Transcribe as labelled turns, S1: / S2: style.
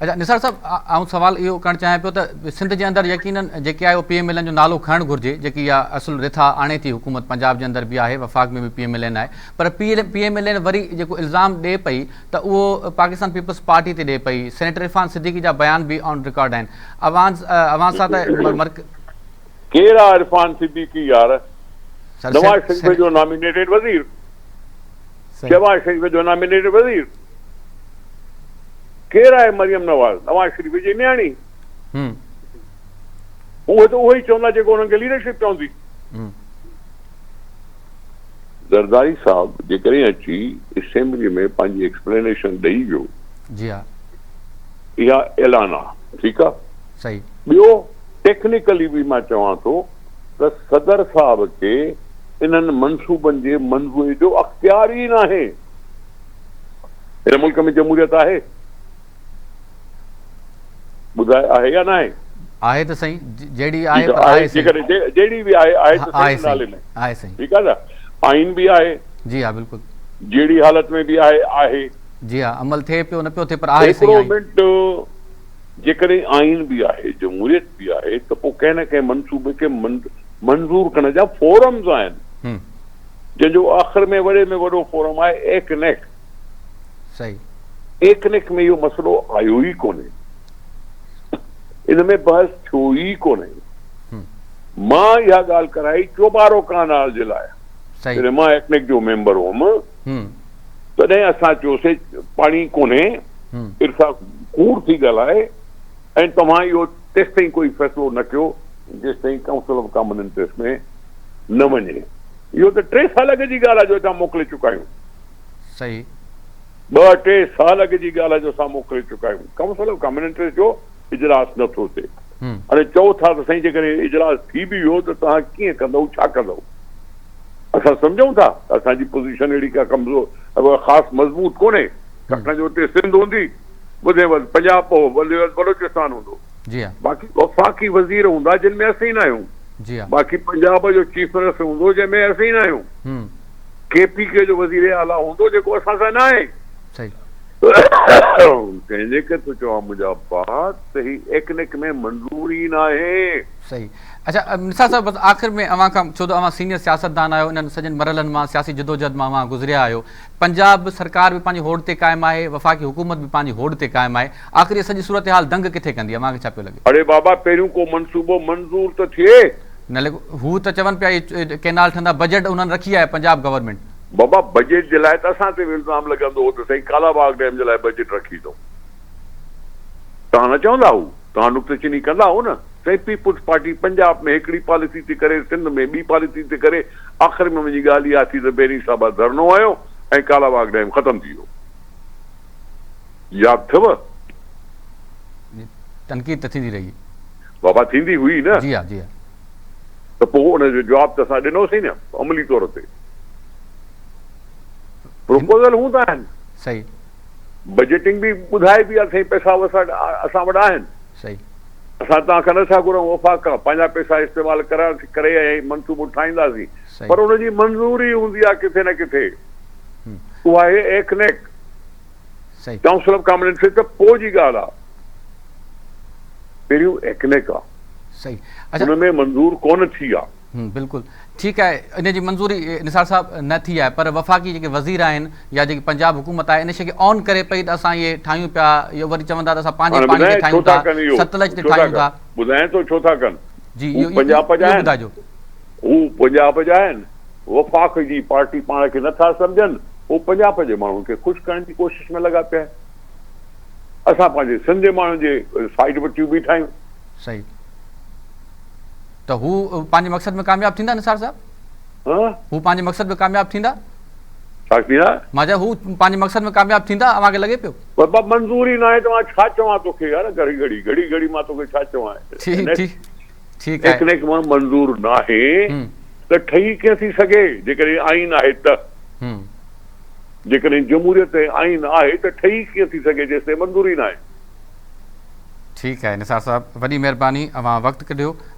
S1: اچا نثار صاحب آئون سوال اهو ڪرڻ چاهيان پيو ته سنڌ جي اندر يقينن جيڪي آهي اهو پي ايم ايل اين جو نالو کڻڻ گهرجي جيڪي اها اصل رٿا آڻي ٿي حڪومت پنجاب جي اندر به آهي وفاق ۾ به پي ايم ايل اين آهي پر پي ايم ايل اين وري جيڪو الزام ڏي پئي ته اهو پاڪستان پيپلز پارٽي تي ڏي پئي سينيٽر عرفان صديقي جا بيان به آن رڪارڊ آهن اوهان اوهان سان ته مرڪ
S2: ڪير آ عرفان صديقي يار نواز شريف جو نامينيٽيڊ وزير شهباز شريف جو نامينيٽيڊ وزير ڪير آهي مريم نواز؟ نواز شريف جي نياڻي. اهي ته اهو ئي چوندا جيڪو انهن کي ليڊرشپ چوندي. زرداري صاحب جيڪڏهن اچي اسيمبلي ۾ پنهنجي ايڪسپلينيشن ڏئي ويو.
S1: جي ها.
S2: اها اعلان آ ٺيڪ آ.
S1: صحيح.
S2: ٻيو ٽيڪنيڪلي به مان چوان ٿو ته صدر صاحب کي انهن منصوبن جي منظوري جو اختيار ئي ناهي. هن ملڪ ۾ جمهوريت آهي؟ ٻڌاء آهي يا ناهي؟
S1: آهي ته سائين جهڙي آهي پر آهي سائين.
S2: جيڪڏهن جهڙي به آهي آهي ته سائين نالي ۾.
S1: آهي سائين.
S2: ٺيڪ آهي نه آئين به آهي.
S1: جي ها بلڪل.
S2: جهڙي حالت ۾ به آهي آهي.
S1: جي ها عمل ٿئي پيو نه پيو ٿئي پر آهي سائين.
S2: هڪڙو منٽ جيڪڏهن آئين به آهي جمهوريت به آهي ته پوء ڪنهن نه ڪنهن منصوبي کي منظور ڪرڻ جا فورمز آهن. جنهن جو آخر ۾ وڏي ۾ وڏو فورم آهي ايڪنيڪ.
S1: صحيح.
S2: ايڪنيڪ ۾ اهو مسئلو آيو ئي ڪونهي. ان ۾ بحث ٿيو ئي ڪونهي. مان اها ڳالهه ڪرائي چوٻارو ڪئنال جي لاء. جڏهن مان ايڪنيڪ جو ميمبر هئم تڏهن اسان چيوسي پاڻي ڪونهي، ارسا ڪوڙ ٿي ڳالهائي ۽ توهان اهو تيستائين ڪوئي فيصلو نه ڪيو جيستائين ڪائونسل آف ڪامن انٽريسٽ ۾ نه وڃي. اهو ته ٽي سال اڳ جي ڳالهه آهي جو هتان موڪلي چڪا آهيون.
S1: صحيح.
S2: ٻه ٽي سال اڳ جي ڳالهه آهي جو اسان موڪلي چڪا آهيون. ڪائونسل آف ڪامن انٽريسٽ جو اجلاس نه ٿو ٿئي. هاڻي چئو ٿا ته سائين جيڪڏهن اجلاس ٿي به ويو ته توهان ڪيئن ڪندؤ ڇا ڪندؤ؟ اسان سمجهون ٿا ته اسان جي پوزيشن اهڙي ڪا ڪمزور خاص مضبوط ڪونهي. ڇاڪاڻ جو اتي سنڌ هوندي، وڌ ۾ وڌ پنجاب وڌ ۾ وڌ بلوچستان هوندو.
S1: جي ها.
S2: باقي وفاقي وزير هوندا جن ۾ اسين نه آهيون.
S1: جي ها.
S2: باقي پنجاب جو چيف منسٽر هوندو جنهن ۾ اسين نه آهيون. ڪي پي ڪي جو وزير اعليٰ هوندو جيڪو اسان سان نه آهي.
S1: صحيح.
S2: تنهن جي ڪري ٿو چوان منهنجا ابا ته هي ايڪنڪ ۾ منظور ئي ناهي.
S1: صحيح. اڇا نثار صاحب بس آخر ۾ اوهان کان ڇو ته اوهان سينيئر سياستدان آهيو انهن سڄن مرحلن مان سياسي جدوجهد مان اوهان گذريا آهيو پنجاب سرڪار به پنهنجي هوڏ تي قائم آهي وفاقي حڪومت به پنهنجي هوڏ تي قائم آهي آخر هيء سڄي صورتحال دنگ ڪٿي ڪندي؟ اوهان کي ڇا پيو لڳي؟
S2: اڙي بابا پهريون ڪو منصوبو منظور ته ٿئي.
S1: نه ليڪن هو ته چون پيا اهي ڪينال ٺهندا بجيٽ انهن رکي آهي پنجاب گورنمينٽ.
S2: بابا بجيٽ جي لاء ته اسان تي به الزام لڳندو هو ته سائين ڪالا باغ ڊيم جي لاء بجيٽ رکي اٿئون. توهان نه چوندا هو؟ توهان نڪته چيني ڪندا هو نه؟ سائين پيپلز پارٽي پنجاب ۾ هڪڙي پاليسي ٿي ڪري سنڌ ۾ ٻي پاليسي ٿي ڪري آخر ۾ وڃي ڳالهه اها ٿي ته بيري صاحب ڌرڻو هنيو ۽ ڪالا باغ ڊيم ختم ٿي ويو. ياد اٿو؟
S1: تنقيد ته ٿيندي رهي.
S2: بابا ٿيندي هئي نه.
S1: جي ها جي ها.
S2: ته پوء ان جو جواب ته اسان ڏنوسين نه عملي طور تي. پروپوزل هوندا آهن.
S1: صحيح.
S2: بجيٽنگ به ٻڌائبي آهي سائين پئسا وسا اسان وٽ آهن.
S1: صحيح.
S2: اسان توهان کان نه ٿا گهرون وفاق کان پنهنجا پئسا استعمال ڪري ۽ منصوبو ٺاهينداسين پر ان جي منظوري هوندي آهي ڪٿي نه ڪٿي. اها آهي ايڪنيڪ.
S1: صحيح.
S2: ڪائونسل آف ڪامن انٽريسٽ ته پوء جي ڳالهه آ. پهريون ايڪنيڪ آ.
S1: صحيح.
S2: اڇا. ان ۾ منظور ڪونه ٿي آ.
S1: بلڪل ٺيڪ آهي ان جي منظوري نثار صاحب نه ٿي آهي پر وفاقي جيڪي وزير آهن يا جيڪي پنجاب حڪومت آهي ان شي کي آن ڪري پئي ته اسان اهي ٺاهيون پيا اهو وري چوندا ته اسان پنهنجي
S2: هاڻي
S1: پاڻي تي
S2: ٻڌايان ڇو
S1: ٺاهيون ٿا
S2: ٿا ڪن اهو
S1: ستلج تي
S2: ڇو ٿا
S1: ٺاهيون
S2: ڪن
S1: ٿا.
S2: ٻڌايان ٿو ڇو ٿا ڪن
S1: جي
S2: هو
S1: اهو
S2: پنجاب جا
S1: اهو
S2: آهن
S1: ٻڌائجو.
S2: هو پنجاب جا آهن وفاق جي پارٽي پاڻ کي نٿا سمجهن، هو پنجاب جي ماڻهن کي خوش ڪرڻ جي ڪوشش ۾ لڳا پيا آهن. اسان پنهنجي سنڌ جي ماڻهن جي سائيڊ وٺيون بيٺا آهيون.
S1: صحيح ته هو پنهنجي مقصد ۾ ڪامياب ٿيندا نثار صاحب؟
S2: ها؟
S1: هو پنهنجي مقصد ۾ ڪامياب ٿيندا؟
S2: ڇا ٿيندا؟
S1: مان چيو هو پنهنجي مقصد ۾ ڪامياب ٿيندا اوهان کي لڳي پيو؟
S2: بابا منظور ئي ناهي ته مان ڇا چوان توکي يار گهڙي گهڙي گهڙي گهڙي مان توکي ڇا چوان.
S1: ٺيڪ ٺيڪ. ٺيڪ آهي.
S2: ايڪنيڪ مان منظور ناهي ته ٺهي ڪيئن ٿي سگهي؟ جيڪڏهن آئين آهي ته. جيڪڏهن جمهوريت ۽ آئين آهي ته ٺهي ڪيئن ٿي سگهي جيستائين منظور ئي ناهي.
S1: ٺيڪ آهي نثار صاحب وڏي مهرباني اوهان وقت ڪڍيو.